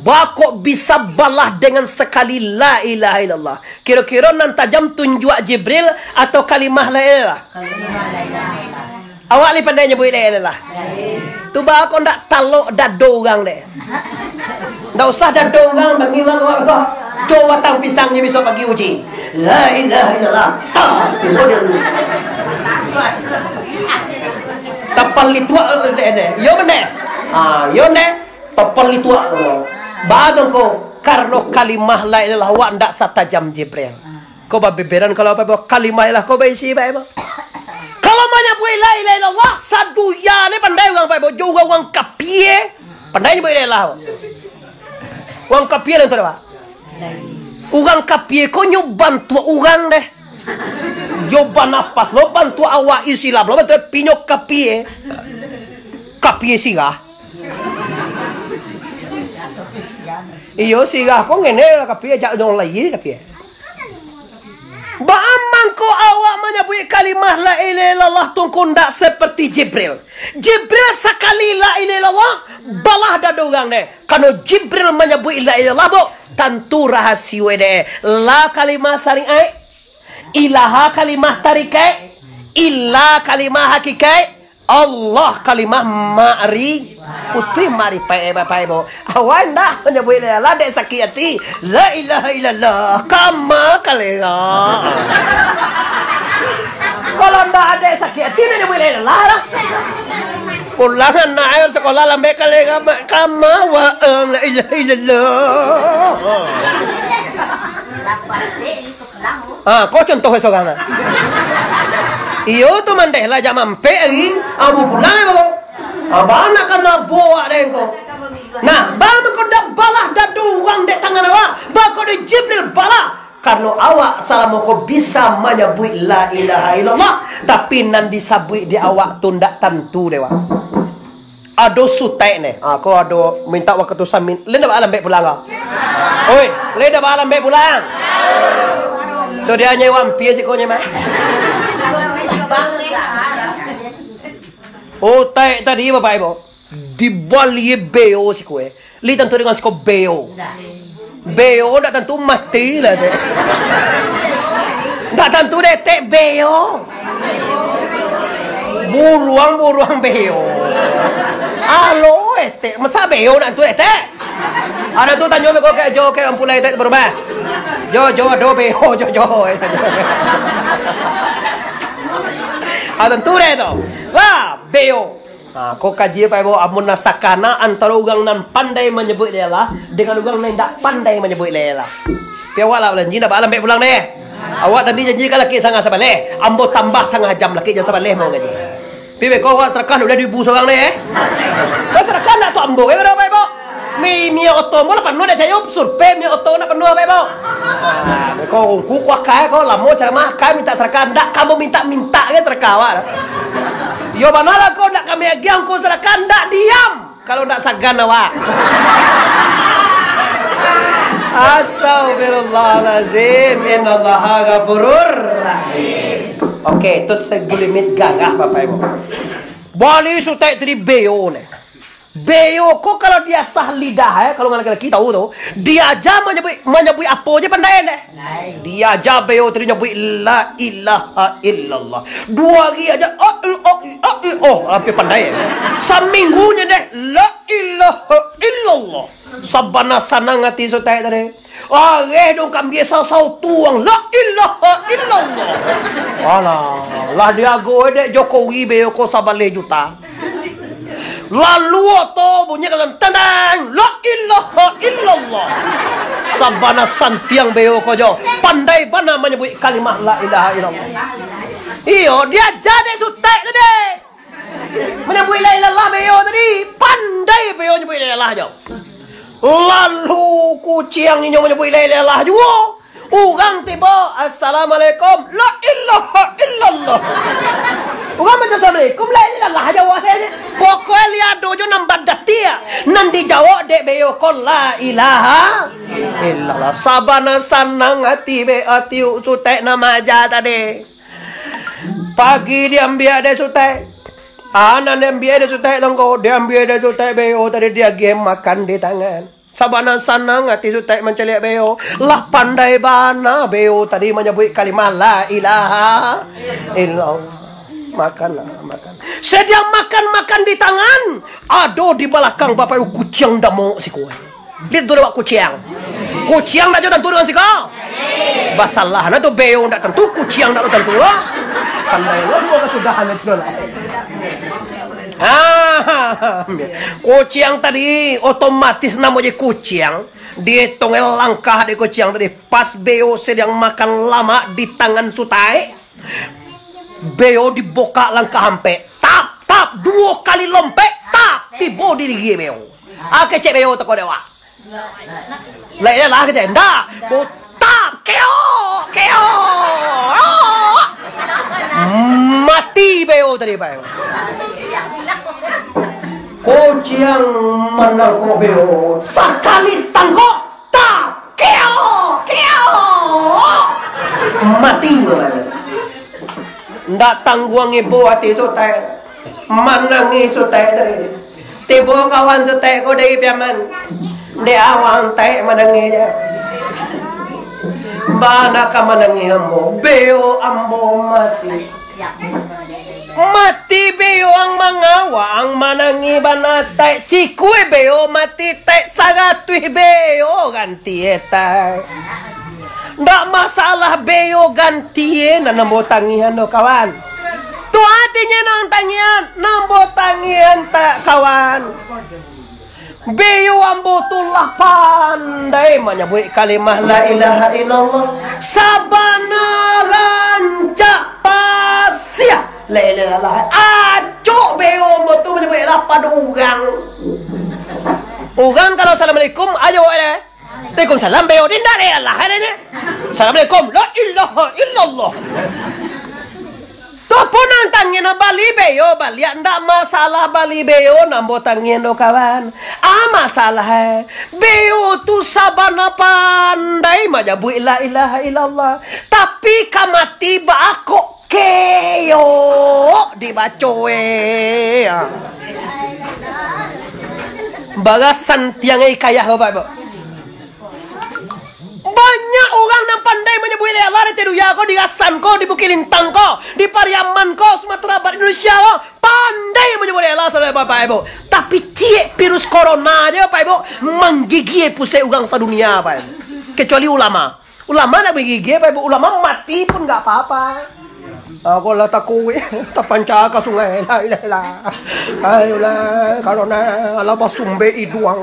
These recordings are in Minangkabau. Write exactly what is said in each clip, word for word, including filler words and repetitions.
Wah, kok bisa balah dengan sakali la ilaha illallah? Kiro-kiro nan tajam tunjuak Jibril atau kalimah la ilaha? Awak lai pandai nyabuik la ilaha illallah? Tu baa kok ndak talok dado urang deh. Ndak usah dado urang, bagi urang awak tu. Jo batang pisang je bisuak pagi uji. La ilaha illallah. Tak, tibo dia. Tapal lituak, eh, deh, deh. Yo, bendeh. Ah, yo, deh. Tapal lituak. Baa tu ko, karano kalimah la ilaha illallah awak ndak satajam Jibril. Ko babeberan kalau apo, kalimah lah ko baisi bae, bah. Kalau manyabuik la ilaha illallah, sadunia ni pandai urang, bah, jo urang-urang kapie, pandai nyabuik la ilaha. Urang kapie lah tu, bah. Urang kapie ko nyo bantuak urang deh. Yo banapas lo bantuak awak Islam lo, bantuak pinyo kapie. Kapie sirah. Iyo, sirah ko ngene lah kapie, jak dong lai kapie. Baa mangko awak manyabuik kalimah la ilaha illallah tu ko ndak seperti Jibril? Jibril sakali la ilaha illallah, balah dado urang deh. Karano Jibril manyabuik la ilaha illallah, bu, tantu rahasio deh. La kalimah syariat, ilaha kalimah tarikat, illa kalimah hakikat, Allah kalimah ma'ri-, utuih ma'rifat, eh, Bapak Ibu. Awak ndak manyabuik la ilaha dek sakik ati. La ilaha illallah, kama kalera. Kalau ndak ado sakik ati, ndak nyabuik la ilaha lah. Pulang anak ayo sekolah lambek kalera, ma-, kama wa, eh, la ilaha illallah. Ha, ko contoh surang nah. Iyo tu mandeh lah jam ampek ari, abu pulang ko. Ha, bana kana buak deh ko. Nah, bana ko dak balah dadu urang dek tangan awak, bako dek Jibril balah. Karano awak salamo ko bisa manyabuik la ilaha illallah, tapi nan disabuik di awak tu ndak tantu dek awak. Ado sutek ne. Ah, ko ado mintak wakatu samin. Lai ndak baa lambek pulang ko? Oi, lai ndak baa lambek pulang? Tu dia nyewa ampia siko nyewa. Otai tadi, Bapak Ibu. Dibali beo siko, eh. Lai tantu dengan siko beo. Beo ndak tantu mati lah, Tek. Ndak tantu deh, Tek, beo. Buruang-buruang beo. Alo, eh, Tek. Masa beo ndak tantu deh, Tek? Ado tu tanyo beko kek jo, kek ampulai, Tek, barubah. Jo, jo, ado beo, jo, jo. Ah, tantu deh tu. Lah, beo. Ha, ko kaji, Bapak Ibu, amun nan sakana antaro urang nan pandai manyabuik la ilaha illallah dengan urang nan indak pandai manyabuik la ilaha illallah. Pi awak lah balanji, ndak baa lambek pulang deh. Awak tadi janji ka laki sangah sabaleh, ambo tambah sangah jam laki jam sabaleh mau gaji. Pi beko awak sarakah dulu duo ribu surang deh. Kok sarakah ndak tu ambo, eh, Bapak Ibu? Mi-, minyak oto ambo lah panuah, dak cayo survei minyak oto ndak panuah, Bapak Ibu. Ah, beko ungku kuah kai ko, lamo caramah kai mintak sarakah, ndak kamo mintak-mintak ge sarakah awak. Iyo bana lah ko, ndak kami agiah ungku sarakah, ndak diam. Kalau ndak sagan awak. Astagfirullahalazim, innallaha ghafurur rahim. Oke, itu segulimit garah, Bapak Ibu. Bali sutek tadi beo ne. Beo ko kalau diasah lidah, eh, kalau urang laki-laki tahu tu, diaja manyabuik, manyabuik apo je pandai deh. Diaja beo tadi nyabuik la ilaha illallah. Duo hari aja, oh, oh, oh, oh, oh, hampir pandai. Saminggu nyo deh, la ilaha illallah. Sabana sanang ati sutek tadi. Areh dong kambie sasau tuang. La ilaha illallah. Alah, lah diago dek Jokowi beo ko sabaleh juta. Lalu oto bunyi kalan tandang. La ilaha illallah. Sabana santiang beo ko jo. Pandai bana manyabuik kalimah la ilaha illallah. Iyo, diaja dek sutek tadi. Manyabuik la ilaha beo tadi, pandai beo nyabuik la ilaha jo. Lalu kuciang inyo manyabuik la ilaha juo. Urang tibo, "Assalamualaikum." La ilaha illallah. Urang baco assalamualaikum, la ilaha juo. Pokoknyo lai ado jo nan badatia. Nan dijawab dek beo ko la ilaha illallah. Sabana sanang ati be, ati sutek nan maaja tadi. Pagi diambiak dek sutek. Anak diambiak dek sutek tongko, diambiak dek sutek beo tadi diagiah makan di tangan. Sabana sanang ati Sutai mancaliak beo. Lah pandai bana beo tadi manyabuik kalimah la ilaha illallah. Makanlah, makan. Sadiang makan-makan di tangan, ado di balakang Bapak Ibu kuciang damok siko. Liek tu lewat kuciang. Kuciang dak jo tantu dengan siko. Basalah nah tu beo dak tantu, kuciang dak tantu lah. Pandai lo duo kasudahan itu lah. Ah, kuciang tadi otomatis namo je kuciang. Dietong langkah dek kuciang tadi. Pas beo sadiang makan lamak di tangan Sutai, beo dibokak langkah ampek. Tap, tap, duo kali lompek, tap, tibo di gigi beo. Ah, kecek beo toko dewa. Lai lah kecek, ndak. Tap, keok, keok. Mati beo tadi, Pak. Kuciang manangkok beo, sakali tangkok, tap, keok, keok. Mati, Pak. Ndak tangguang ibo ati Sutai. Manangih Sutai tadi. Tibo kawan Sutai ko dari Piaman. Dek awak Sutai manangih je. Bana ka manangih ambo. Beo ambo mati. Mati beo ang mangawa, ang manangih bana Sutai. Sikue beo mati Sutai, saratuih beo ganti Sutai. Ndak masalah beo ganti, eh, nan ambo tangihan do, kawan. Tu artinyo nan tangihan, nan ambo tangihan tak, kawan. Beo ambo tu lah pandai manyabuik kalimah la ilaha illallah. Sabana rancak pasiah la ilaha illallah. Acok beo ambo tu manyabuik lah pado urang. Urang kalau assalamualaikum, ayo, eh. Waalaikumsalam, beo di ndak rela, katanya. Assalamualaikum, la ilaha illallah. Tu pun nan tangian bali beo, baliak ndak masalah bali beo, nan ambo tangian do kawan. Ah, masalah, eh. Beo tu sabana pandai manyabuik la ilaha illallah. Tapi ka mati baa kok keok dibaco, eh. Ah. Barasan tiang ikayah, Bapak Ibu. Banyak urang nan pandai manyabuik lai Allah di Teduya ko, di Rasan ko, di Bukik Lintang ko, di Pariaman ko, Sumatera Barat, Indonesia ko. Pandai manyabuik lai Allah, saudara Bapak Ibu. Tapi ciek virus corona je, Bapak Ibu, manggigih pusek urang sadunia, Bapak Ibu. Kecuali ulama. Ulama ndak manggigih, Bapak Ibu. Ulama mati pun nggak apa-apa. Aku lah takuik, tapanca ka sungai. La ilaha illallah. Ayolah, kalau nak, alah basumbek iduang.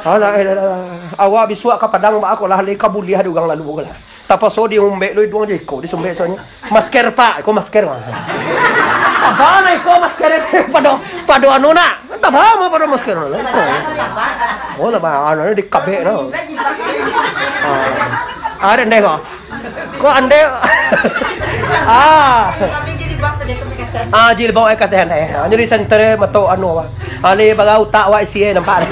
Alah, alah, alah. Awak bisuak ka Padang, baa ko lah, lai ka buliah di urang lalu ko lah. Tapaso diumbek lo iduang je iko, disumbek soalnyo. Masker, Pak, iko masker, Pak. Apa nak iko masker? Pado, pado anu nak. Entah apa, apa pado masker nak. Iko. Oh, lah, Pak, anu ni dikabek nak. Ah. Ada ndeh ko. Ko ande. Ah. Ah, jilbab ai kateh ande. Ah, jadi center mato anu apa. Ale bagai utak awak isi, eh, nampak.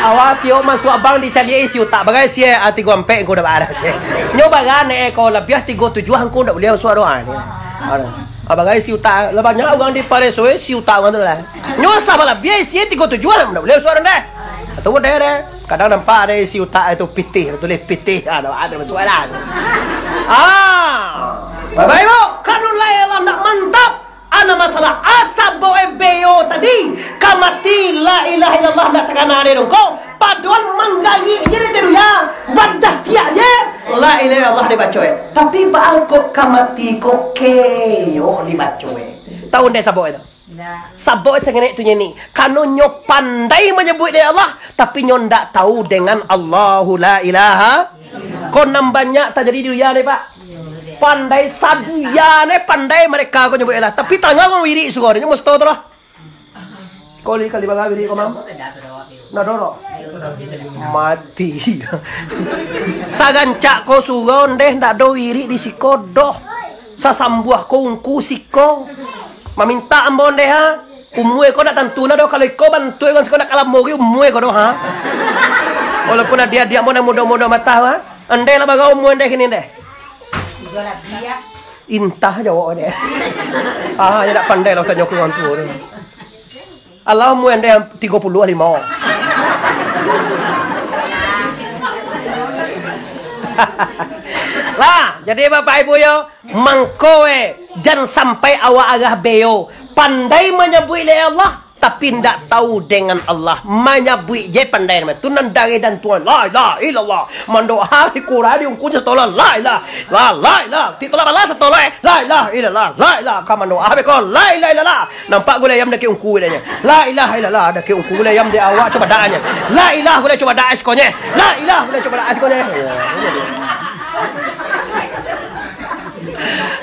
Awak tiok masuak bank dicaliak isi utak, bagai isi, eh, ah, tigo ampek ko dah barang, ceh. Nyo bagai ne, eh, ko labiah tigo tujuah angku ndak buliah masuak doh, ah, ni. Ada. Ah, bagai isi utak, lah banyak urang dipareso, eh, isi utak urang tu lah. Nyo asa balabiah isi, eh, tigo tujuah ndak buliah masuak doh, deh. Atau deh, deh. Kadang nampak ado isi utak itu pitih, tulis pitih, ah, dah, ah, dah masuak lah. Ah. Bapak Ibu, kanun lai lah ndak mantap. Ana masalah, ah, sabab e beo tadi, ka mati la ilaha illallah ndak takana dek dongko, padoan manggari je di teduya, badatiak je, la ilaha illallah dibaco e. Tapi baa kok ka mati ko keok dibaco e. Tau ndeh sabab e tu? Ndak. Sabab e sangenek tu nyenik, kano nyo pandai manyabuik dek Allah, tapi nyo ndak tau dengan Allahu la ilaha. Ko nan banyak tajadi di dunia ni, Pak. Pandai sabuya ne, pandai mereka ko nyebut lah. Tapi tangah ko wirik sugo, nyo musto tu lah. Koli kali baga wirik ko, Mam? Ndak ado doh. Mati. Sagancak ko sugo ndeh ndak ado wirik di siko doh. Sasambuah ko ungku siko. Mamintak ambo ndeh, ha. Umua ko ndak tantu na doh, kalau iko bantuak urang siko ndak ka lamo lagi umua ko doh, ha. Walaupun adiak-adiak mo nan mudo-mudo matah, ha. Andeh lah bara umua ndeh kini ndeh. Intah jawab ndeh. Ah, ya ndak pandai lah tanyo ka urang tuo tu. Alah, umua den tigo puluah limo. Lah, jadi Bapak Ibu yo, mangko, eh, jan sampai awak arah beo. Pandai manyabuik lai Allah, tapi ndak tahu dengan Allah. Manyabuik je pandai namo. Tu nan dareh dan tuan. La ilaha illallah. Mandoa di Quran di ungku je satolah. La ilaha. La, la ilaha. Ti tolak balas satolah, eh. La ilaha illallah. La ilaha. Ka mandoa beko. La ilaha illallah. Nampak gulai ayam dakek ungku gulai nyo. La ilaha illallah, dakek ungku gulai ayam di awak cubadak nyo. La ilaha gulai cubadak es konye. La ilaha gulai cubadak es konye.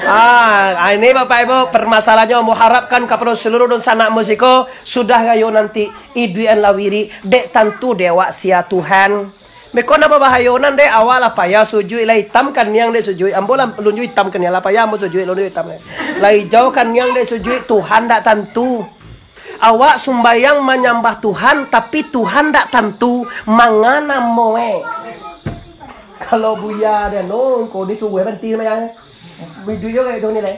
Ah, ini Bapak Ibu, permasalahannya ambo harapkan kepada seluruh dunsanak musiko, sudah rayo nanti, iduikan lah wirik, dek tantu dek awak sia Tuhan. Beko nan babahayo nan dek, awak lah payah sujuik, lah itam kaniang dek sujuik. Ambo lah lunju itam kaniang, lah payah ambo sujuik, lunju itam. Lah ijau kaniang dek sujuik, Tuhan ndak tantu. Awak sumbayang manyambah Tuhan, tapi Tuhan ndak tantu manga namo, eh. Kalau buya den, no, ko di tubuah banti sumbayang. Iduik yo kayak tu ni, leh.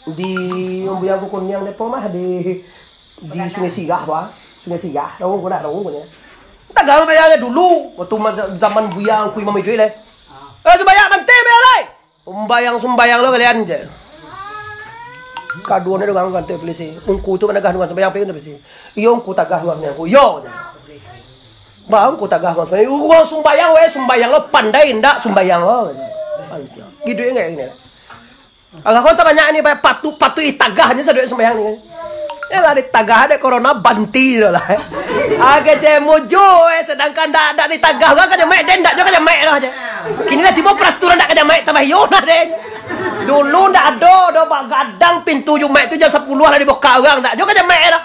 Di buya ko kuniang depo mah di Di Sungai Sirah tu, ah. Sungai Sirah, tahu ko ndak tahu ko nyo. Tagah sumbayang dulu, waktu ma-, zaman buya Ungku Imam Iduik lai. Eh, sumbayang, banti sumbayang lai. Sumbayang, sumbayang lo kalian je. Kaduo ni dengan kantor polisi. Ungku tu panagah dengan sumbayang pergi kantor polisi. Iyo, Ungku tagah dengan sumbayang Ungku. Iyo, je. Bah, Ungku tagah dengan sumbayang. Ungku sumbayang, weh, sumbayang lo, pandai ndak sumbayang lo. Gitu enggak ini. Alah, kau tabanyak ni, Pak. Patuik, patuik ditagah je saduik sumbayang ni. Yalah, ditagah dek corona, banti tu lah. Agak je mujur, eh, sedangkan dak, dak ditagah urang ka jamaik, den dak jo ka jamaik dah je. Kini lah tibo peraturan dak ka jamaik, tambah iyo nah, den. Dulu ndak ado, ado bagadang pintu Jumaik tu jam sapuluah lah dibuka urang, dak jo ka jamaik dah.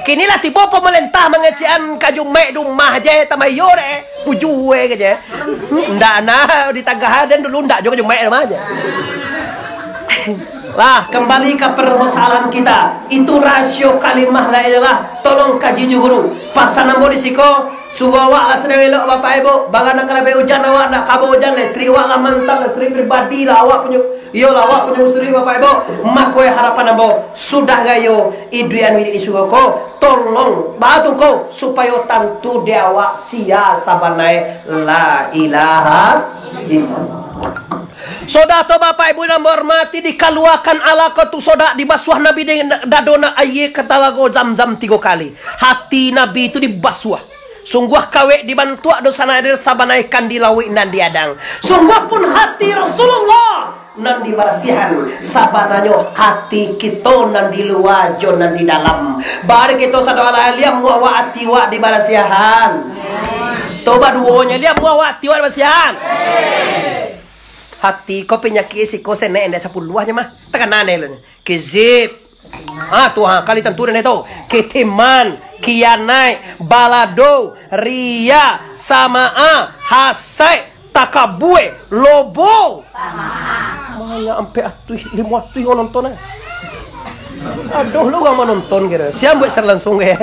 Kini lah tibo pamalentah mangecekan ka Jumaik di rumah je, tambah iyo dek. Bujue ka je. Ndak nah ditagah den dulu, ndak jo ka Jumaik mah je. Lah, kembali ka permasalahan kita. Itu rasio kalimah la ilaha illallah. Tolong kaji jo guru. Pasan ambo di siko, suruah awak lah sadang elok, Bapak Ibu. Barang nan ka labih ujan awak, ndak kaba ujan, listrik awak lah mantap, listrik pribadi lah awak punyo. Iyolah, awak punyo musuri, Bapak Ibu. Mako, eh, harapan ambo, sudah rayo, iduikan wirik di surau ko, tolong, baa tu ko, supayo tantu di awak sia sabanai la ilaha illallah. Sudah tu, Bapak Ibu nan bahormati, dikaluakan alah ko tu sodak, dibasuah Nabi di dado nan aia ka talago Zamzam tigo kali. Hati Nabi tu dibasuah. Sungguah kawek dibantuak dosa nan ado sabanai ikan di lauik nan di adang. Sungguah pun hati Rasulullah nan dibarasiahan, sabananyo hati kito nan di lua jo nan di dalam. Bari kito sadoalah, liam muah awak ati wak dibarasiahan. To baduonyo, liam muah awak ati wak dibarasiahan. Hati ko panyakik siko senek endek sapuluah je mah. Takana ne lo. Kizib. Ha, tu, ha, kali tantu den tu. Kitiman, kianaik, balado, riya, sama'a, hasaik, takabue, lobo. Banyak ampek atuih, limo atuih urang nonton, eh. Aduh, lo urang manonton kiro. Siam buek secara langsung, eh.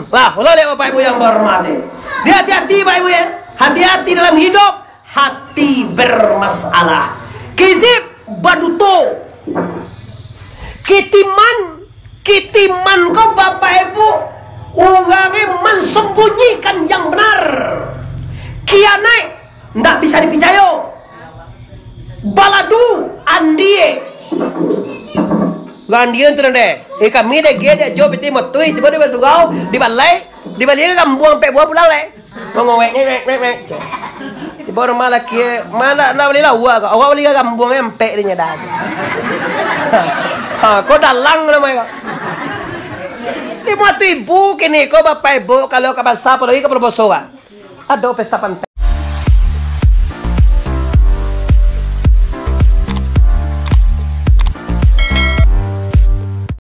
Lah, ulang lihat Bapak Ibu yang berhormati. Dia hati-hati, Bapak Ibu, ya. Hati-hati dalam hidup. Hati bermasalah. Kizib baduto. Kitiman, kitiman ko Bapak Ibu, urang e mansambunyikan yang benar. Kianaik, ndak bisa dipicayo. Baladu, andie. Lah andie tu nande. Eh, kami dek dia jo piti motuih, tibo di basurau, di balai, di balai gambuang ampek buah pulang lai. Mangowek, ngek, ngek, ngek, ngek. Tibo rumah laki, malah nak bali lawa ko. Awak bali gambuang ampek di nyo dah. Ha, ko dalang namo ko. Limo atuih ribu kini ko Bapak Ibu, kalau ka basa apolai ka Bondowoso ka. Ado pesta pantai.